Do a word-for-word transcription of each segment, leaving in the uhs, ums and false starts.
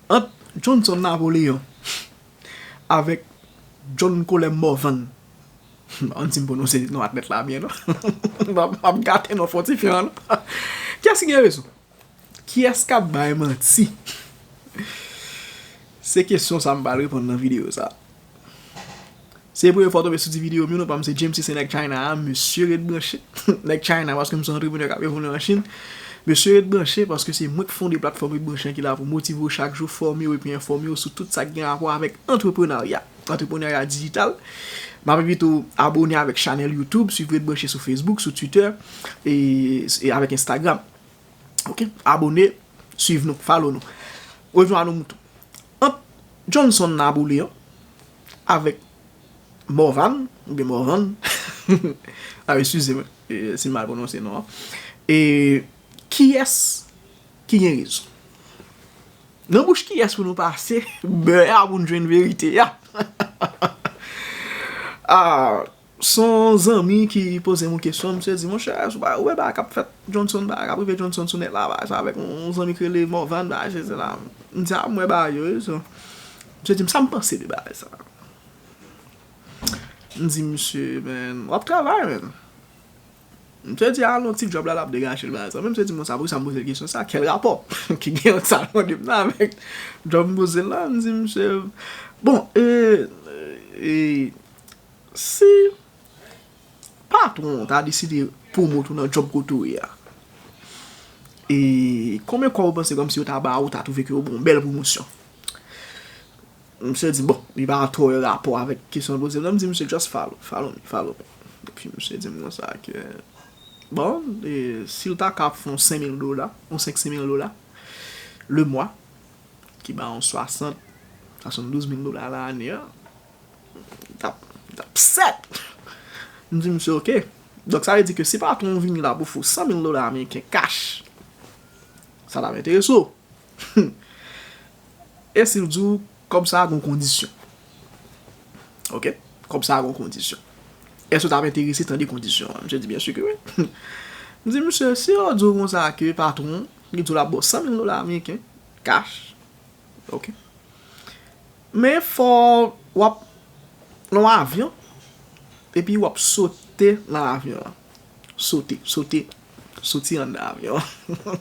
Ant Johnson Napoléon avèk John Colem Morvan. Ann si m pwononse non atlèt la byen, non? M ap, m ap gate non fòtifyan an, non? Kiyès ki gen rezon? Kiyès k ap bay manti? Se kesyon sa m pral reponn nan videyo sa. Se premye fwa w tonbe sou ti videyo m yo, non pa m se James, se nèg China a, mesye ret branche. Nèg China, paske m se yon antreprenè k ap evolye an Chin. Mesye ret branche, paske se mwen k fonde platfòm Ret Branche an ki la pou motive w chak jou, fòme w epi enfòme w sou tout sa k gen rapò avèk antreprenarya, antreprenarya dijital. M ap envite w abone avèk chanèl YouTube, swiv Ret Branche sou Facebook, sou Twitter, e, e avèk Instagram. Ok? Abone, swiv nou, follow nou. Rejwenn nou mouton. Ant Johnson Napoléon avèk Morvan, oubyen Morvan, a, eskize mwen, e, si m mal pwononse non an. E kiyès ki gen rezon? Nan bouch kiyès pou nou pase bè a pou n jwenn verite a? Ah, se yon zanmi ki poze m yon kesyon, misye di, monchè, ou pa wè bagay k ap fèt Johnson, bagay k ap rive Johnson sou nèt la, bagay sa avèk yon zanmi ki rele Morvan, bagay se la. M di, a, m wè bagay yo, wi, so. Misye di m sa m panse de bagay sa. M di, misye, men, w ap travay, men. Misye di, a, yon ti djòb la, l ap degaje l, bagay sa. Men misye di, mwen, sa, poukisa m poze l kesyon sa? Kèl rapò ki gen ant sa l mande m nan avèk djòb m poze l la? M di, misye, bon, e, e, si patwon w ta deside pwomot ou nan djòb kote w ye a, e konbyen kòb ou panse kòmsi yo ta ba ou, ta twouve ke yo ba w yon bèl pwomosyon? Misye di, bon, li pa twò gen rapò avèk kesyon l poze m nan. M di, misye, just follow, follow me, follow me. Epi misye di m konsa ke, bon, e, si l ta ka fè yon senk mil dola, yon senk, senk mil dola, le mwa, ki ba yon swasant, swasanndouz mil dola lane a, li t ap, li t ap sèt. M di misye, ok. Donk, sa vle di ke si patwon w vini la pou fè w san mil dola ameriken cash, sa t ap enterese w? E si l di w, kòb sa a gon kondisyon? Ok? Kòb sa a gon kondisyon. Èske w t ap enterese tande kondisyon an? Misye di, byen si ke wi. M di, misye, si yo di w konsa ke patwon, li di w l ap ba w san mil dola ameriken, cash, ok. Men fò w ap nan yon avyon, epi w ap sote nan avyon an. Sote, sote, soti anndan avyon an.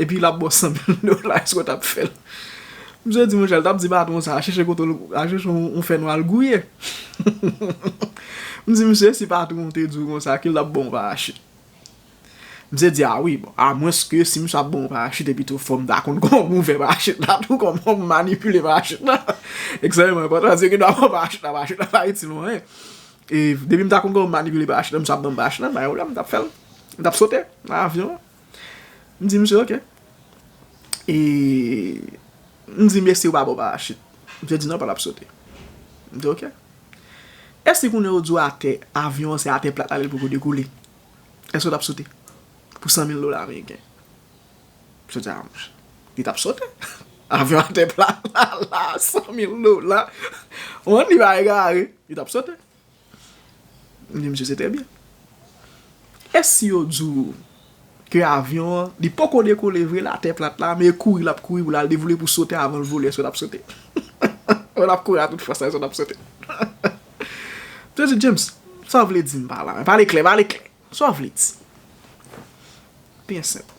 Epi l ap ba w san mil dola, èske w t ap fè l? Misye di, monchè, l t ap di patwon sa, al chèche kote w, al chèche yon, yon fènwa al gouye. M di, misye, si patwon te di w konsa, ke l ap ba w yon parachit? Misye di, a wi, bon, amwenske si misye ap ba w yon parachit epi tou fò m ta konn kòman pou m fè parachit la tou, kòman pou m manipile parachit la. Egzakteman, enpòtan se gen dwa ba w parachit la, parachit la pa itil w anyen. E depi m ta konn kòman manipile parachit la, misye ap ban m parachit la, pa gen pwoblèm, m t ap fè l. M t ap sote nan avyon an. M di misye, ok. E m di, men si yo pa ba w parachit? Misye di, non, pa l ap sote. M di, ok. Èske kounye a yo di w atè, avyon an se atè plat la li poko dekole? Èske w t ap sote? Pou san mil dola ameriken. Misye di, a, monchè, li t ap sote. Avyon atè plat la, la, san mil dola. Ou konprann, li pa egare, li t ap sote. M di misye, se trè byen. E si yo di w ke avyon an, li poko dekole vre, l atè plat la, men e kouri l ap kouri pou l al devoule pou sote avan l vole, èske w t ap sote? Ou l ap kouri a tout fòs la, èske w t ap sote? Misye di, James, sa w vle di m pa la? Pale klè, pale klè. Sa w vle di? Byen senp.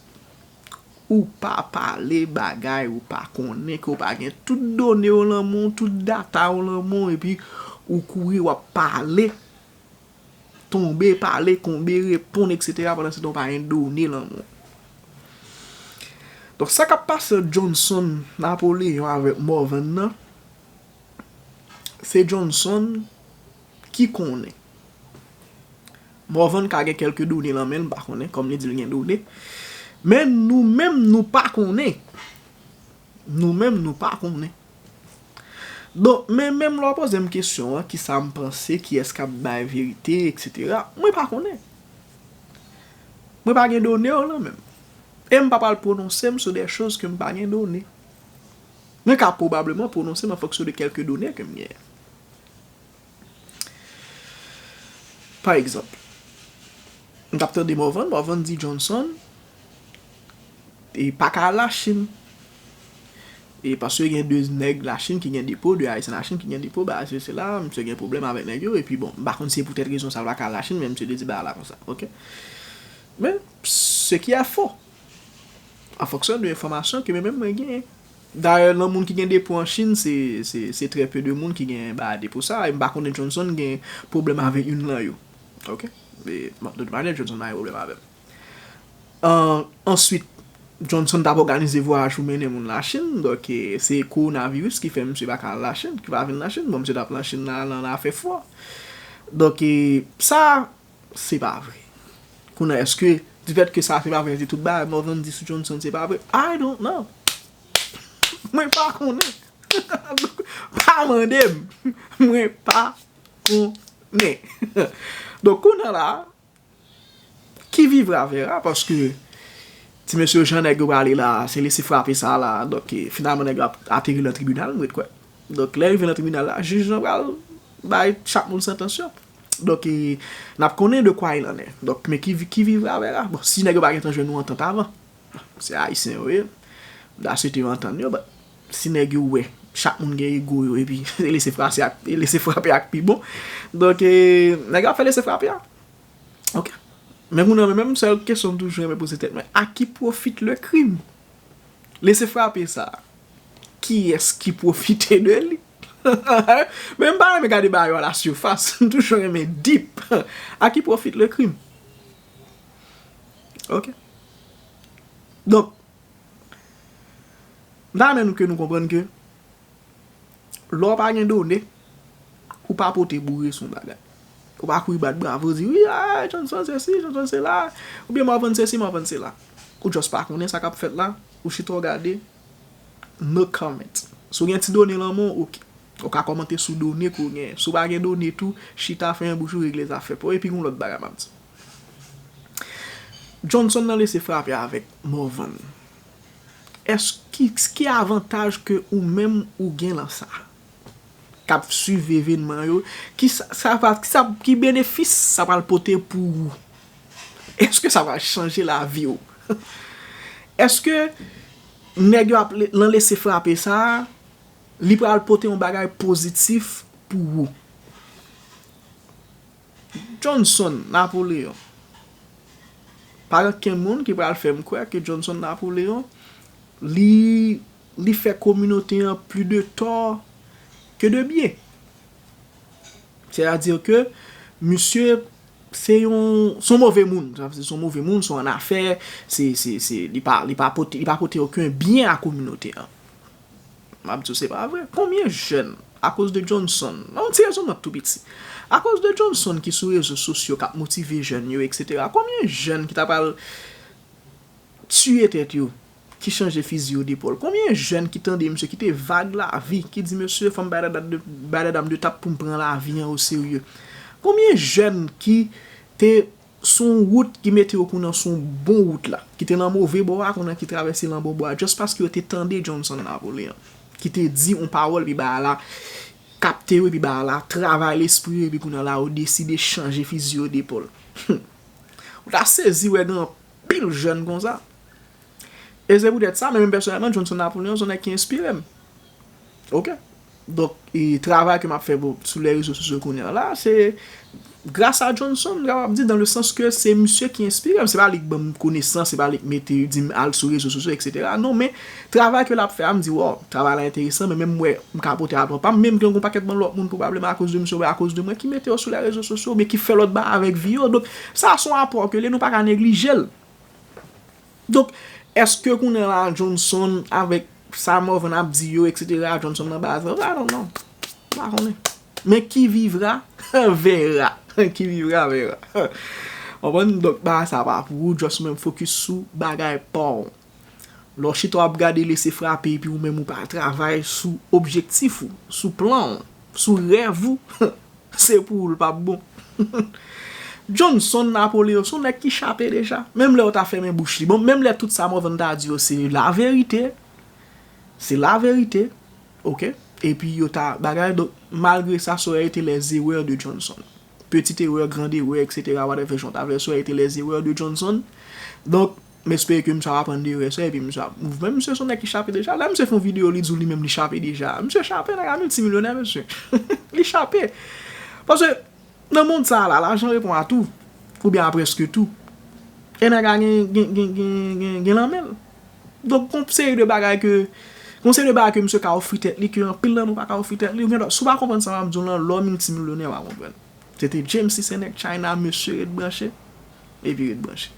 Ou pa pale bagay ou pa konnen, ke w pa gen tout done yo nan men w, tout data yo nan men w, epi ou kouri w ap pale, tonbe, pale, konbe, reponn, etsetera, pandan se tan w pa gen done nan men w. Donk, sa k ap pase ant Johnson Napoléon avèk Morvan nan, se Johnson ki konnen. Morvan ka gen kèlke done nan men l, m pa konnen, kòm li di l gen done. Men nou menm, nou pa konnen. Nou menm, nou pa konnen. Donk, men menm lè w poze m kesyon an, kisa m panse, kiyès k ap bay verite, etsetera, mwen pa konnen. Mwen pa gen done yo nan men m. E m pa pral pwononse m sou de choz ke m pa gen done. Mwen ka pwobableman pwononse m an fonksyon de kèlke done ke m genyen. Pa egzanp, m t ap tande Morvan, Morvan di Johnson, e pa ka al Lachin. E paske gen de nèg Lachin ki gen depo, de Ayisyen Lachin ki gen depo, bagay sesi sela, misye gen pwoblèm avèk nèg yo, epi bon, m pa konn si se poutèt rezon sa l pa ka al Lachin, men misye te di bagay la konsa, oke? Men, ce qui est faux, an fonksyon de enfòmasyon ke mwen menm mwen genyen. Dayè, nan moun ki gen depo an Chin, se, se, se trè pe de moun ki gen bagay depo sa, e m pa konnen Johnson gen pwoblèm avèk youn nan yo. Oke? E, bon, de tout mannyè, Johnson pa gen pwoblèm avè m. An, answit, Johnson t ap òganize vwayaj pou mennen moun Lachin, donk, e, se kowonaviris ki fè misye pa ka al Lachin, ki pa vin Lachin. Bon, misye t ap Lachin la, nan afè fwa. Donk, e, sa, se pa vre. Kounye a, èske, difèt ke sa se pa vre, se tout bagay Morvan di sou Johnson se pa vre? I don't know. Mwen pa konnen. Pa mande m. Mwen pa konnen. Donk, kounye a la, qui vivra verra, paske ti mesye jan nèg yo prale la, se lese frape sa la, donk, e, finalman, nèg yo ap ateri nan tribinal, m ret kwè. Donk, lè rive nan tribinal la, jij lan pral bay chak moun santans yo. Donk, e, n ap konnen de quoi il en est. Donk, men qui, qui vivra verra. Bon, si nèg yo pa gentan jwenn yon antant avan, se Ayisyen yo ye. M ta swete yo antann yo, but si nèg yo wè, chak moun gen ego yo, epi se lese frape ak, lese frape ak pi bon. Donk, e, nèg yo ap fè lese frape a. Oke. Men kounye a, menm sèl kesyon m toujou renmen poze tèt mwen, à qui profite le crime? Lese frape sa, kiyès ki pwofite de li? Men m pa renmen gade bagay yo à la surface, m toujou renmen deep. À qui profite le crime? Oke. Donk, m ta renmen nou ke nou konprann ke lè w pa gen done, ou pa pote boure sou yon bagay. Ou pa kouri bat bravo, di, "Wi, ah, Johnson sesi, Johnson sela." Oubyen, "Morvan sesi, Morvan sela." Ou just pa konnen sa k ap fèt la. Ou chita w gade, no comment. Si w gen ti done lan men w, oke. Ou ka kòmante sou done ke w genyen. Si w pa gen done tou, chita, fèmen bouch ou, regle zafè pa w. Epi gen yon lòt bagay m ap di. Johnson nan lese frape avèk Morvan. Èske, ki, ki avantaj ke ou menm ou gen lan sa? K ap swiv evènman yo, ki sa, sa va, ki sa, ki benefis sa pral pote pou ou? Èske sa pral chanje lavi w? Èske nèg yo ap le-, lan lese frape sa a, li pral pote yon bagay pozitif pou ou? Johnson Napoléon. Pa gen okenn moun ki pral fè m kwè ke Johnson Napoléon, li, li fè kominote an plis de tò ke de byen. Sètadi ke misye se yon, se yon move moun. Sa vle di se yon move moun, se yon annafè, se, se, se, li pa, li pa pote, li pa pote okenn byen a kominote an. M ap di w se pa vre. Konbyen jèn, akoz de Johnson, nan yon ti rezonman tou piti, akoz de Johnson ki sou rezo sosyo, k ap motive jèn yo, etsetera, konbyen jèn ki ta pral tiye tèt yo, ki chanje fizi yo depòl? Konbyen jèn ki tande misye, ki te vag lavi, ki di, "Mesye, fò m bay dada de, bay dada m de tap pou m pran lavi an o serye"? Konbyen jèn ki te sou yon wout ki mete yo kounye a sou yon bon wout la, ki te nan move bò a, kounye a ki travèse nan bon bò a, just paske yo te tande Johnson Napoléon, ki te di yon pawòl, epi bagay la kapte yo, epi bagay la travay lespri yo, epi kounye a la, yo deside chanje fizi yo depòl. Ou ta sezi wè gen anpil jèn konsa. E se poutèt sa, men menm pèsonèlman, Johnson Napoléon se yon nèg ki enspire m. Oke? Donk, e travay ke m ap fè pou, sou lè rezo sosyo kounye a la, se gras a Johnson, m kapab di, dans le sens que se misye ki enspire m. Se pa li k ban m konesans, se pa li k mete, di m al sou rezo sosyo, etsetera. Non, men travay ke l ap fè a, m di, "Wow, travay la enteresan, men menm m wè m ka pote apò pa m." Menm gen yon pakèt bann lòt moun, pwobableman akoz de misye, oubyen akoz de mwen, ki mete yo sou lè rezo sosyo, oubyen ki fè lòt bagay avèk vi yo. Donk, sa se yon apò ke li, nou pa ka neglije l. Donk, èske kounye a la, Johnson, avèk sa Morvan ap di yo, etsetera, Johnson nan baz la, I don't know. M pa konnen. Men qui vivra, verra. Qui vivra, verra. Konprann? Donk, bagay sa pa pou ou, just ou menm fokis sou bagay pa w. Lè w chita w ap gade lese frape, epi ou menm ou pa travay sou objektif ou, sou plan w, sou rèv ou, se pou ou l p ap bon. Johnson Napoléon se yon nèg ki chape deja. Menm lè yo ta fèmen bouch li. Bon, menm lè tout sa Morvan ta di yo se laverite. Se laverite. Oke? Epi yo ta bagay. Donk, malgre sa, ça aurait été les erreurs de Johnson. Petite erreur, grande erreur, etsetera, whatever jan w ta vle, ça aurait été les erreurs de Johnson. Donk, M espere ke misye ap aprann de erè sa, epi misye ap mouvman. Misye se yon nèg ki chape deja. Lè misye fè yon videyo, li di w li menm li chape deja. Misye chape, nèg la miltimilyonè, mesye. Li chape. Paske nan mond sa a la, lajan reponn a tou, oubyen a prèske tou. E nèg la gen, gen, gen, gen, gen, gen nan men l. Donk, gon seri de bagay ke, gon seri de bagay ke misye ka ofri tèt li, ke anpil nan nou pa ka ofri tèt li. Oubyen, si w pa konprann sa m ap di w lan, lè w miltimilyonè, w a konprann. Se te James, si se nèg China, mesye ret branche, epi ret branche.